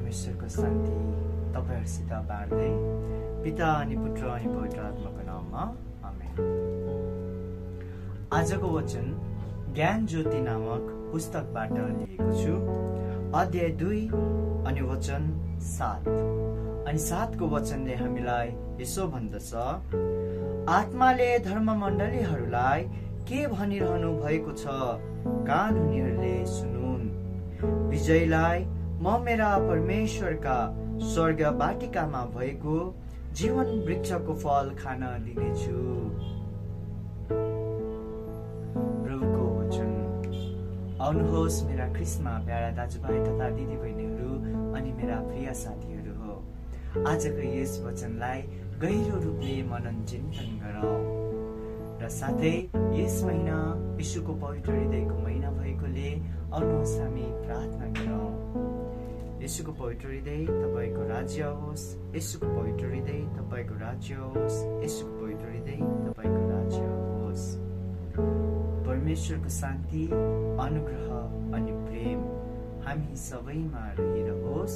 परमेश्वरको शान्ति तपाईहरुसित बाँड्दै पिता अनि पुत्र अनि पवित्र आत्माको नाममा आमेन। आजको वचन ज्ञान ज्योति नामक पुस्तकबाट लिएको छु। अध्याय 2 अनि वचन 7 अनि 7 को वचनले हामीलाई यसो भन्दछ, आत्माले धर्ममण्डलीहरूलाई के भनिरहनु भएको छ, कान हुनेहरूले सुनुन्। विजयलाई म मेरा परमेश्वरका स्वर्ग बाटिकामा भएको जीवन वृक्षको फल खान दिनेछु। प्रभुको वचन। आउनुहोस् मेरा ख्रिस्टमा प्यारा दाजुभाइ तथा दिदीबहिनीहरू अनि मेरा प्रिय साथीहरू हो, आजको यस वचनलाई गहिरो रूपले मनन चिन्तन गरौँ र साथै यस महिना यीशुको पवित्र हृदयको महिना भएकोले आउनुहोस् हामी प्रार्थना गरौँ। यीशुको पवित्र हृदय तपाईको राज्य होस्, यीशुको पवित्र हृदय तपाईको राज्य होस्, यीशुको पवित्र हृदय तपाईको राज्य होस्। परमेश्वरको शान्ति, अनुग्रह अनि प्रेम हामी सबैमा रहिरहोस्